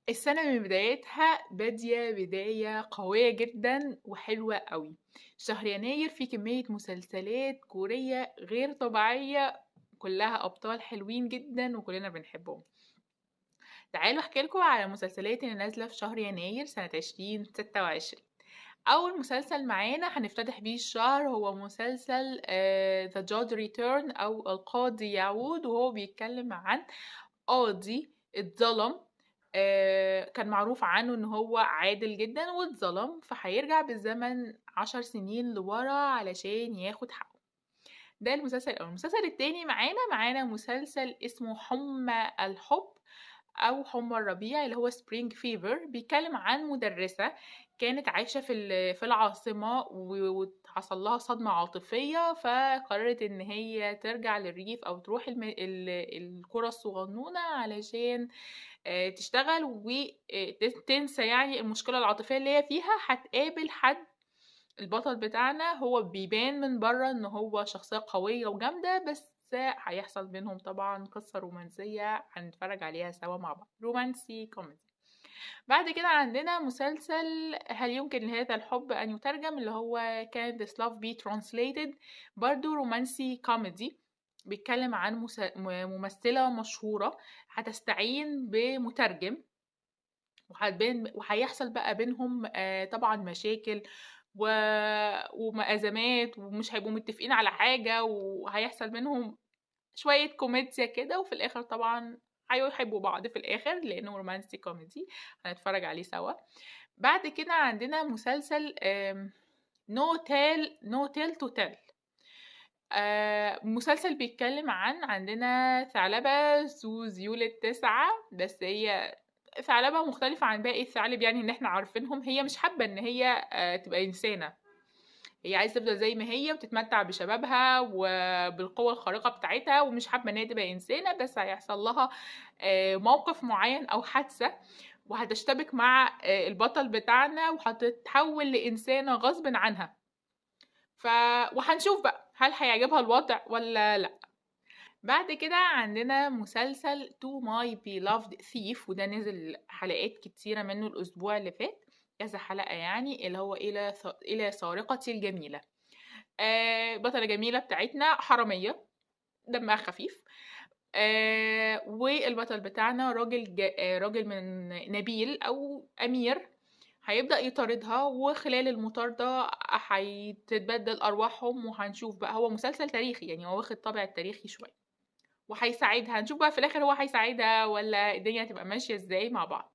السنة من بدايتها بادية بداية قوية جدًا وحلوة أوي. شهر يناير فيه كمية مسلسلات كورية غير طبيعية، كلها أبطال حلوين جدًا وكلنا بنحبهم. تعالوا أحكي لكم على المسلسلات اللي نازلة في شهر يناير سنة 2026. أول مسلسل معانا هنفتتح بيه الشهر هو مسلسل The Judge Return أو القاضي يعود، وهو بيتكلم عن قاضي اتظلم، كان معروف عنه إن هو عادل جدًا واتظلم، فهيرجع بالزمن 10 سنين لورا علشان ياخد حقه. ده المسلسل الأول. المسلسل التاني معانا مسلسل اسمه حمى الحب أو حمى الربيع اللي هو Spring Fever، بيتكلم عن مدرسة كانت عايشة في العاصمة وحصل لها صدمة عاطفية، فقررت إن هي ترجع للريف أو تروح القرى الصغنونة علشان تشتغل وتنسى المشكلة العاطفية اللي هي فيها. هتقابل حد، البطل بتاعنا هو بيبان من بره إن هو شخصية قوية وجامدة، بس هيحصل بينهم طبعا قصة رومانسية هنتفرج عليها سوا مع بعض، رومانسي كوميدي. بعد كده عندنا مسلسل هل يمكن لهذا الحب أن يترجم اللي هو Can This Love Be Translated، برضو رومانسي كوميدي، بيتكلم عن ممثلة مشهورة هتستعين بمترجم، وهيحصل بقى بينهم طبعا مشاكل ومأزمات، ومش هيبقوا متفقين على حاجة، وهيحصل بينهم شوية كوميديا كده، وفي الآخر طبعا هيحبوا بعض في الآخر لأنه رومانسي كوميدي هنتفرج عليه سوا. بعد كده عندنا مسلسل No Tale to Tell. مسلسل بيتكلم عن عندنا ثعلبة ذو ذيول التسعة، بس هي ثعلبة مختلفة عن باقي الثعالب اللي احنا عارفينهم. هي مش حابة ان هي تبقى إنسانة، هي عايزة تفضل زي ما هي وتتمتع بشبابها وبالقوة الخارقة بتاعتها، ومش حابة ان هي تبقى إنسانة. بس هيحصل لها موقف معين أو حادثة، وهتشتبك مع البطل بتاعنا وهتتحول لإنسانة غصب عنها. وهنشوف بقى هل هيعجبها الوضع ولا لا. بعد كده عندنا مسلسل To My Beloved Thief، وده نزل حلقات كتيرة منه الأسبوع اللي فات، كذا حلقة اللي هو إلى سارقتي الجميلة. بطلة جميلة بتاعتنا حرامية دمها خفيف، والبطل بتاعنا راجل من نبيل أو أمير، هيبدأ يطاردها، وخلال المطاردة هيتتبدل أرواحهم، وهنشوف بقى. هو مسلسل تاريخي هو واخد طابع التاريخي شوية، وهيساعدها. هنشوف بقى في الآخر هو هيساعدها ولا الدنيا هتبقى ماشية ازاي مع بعض.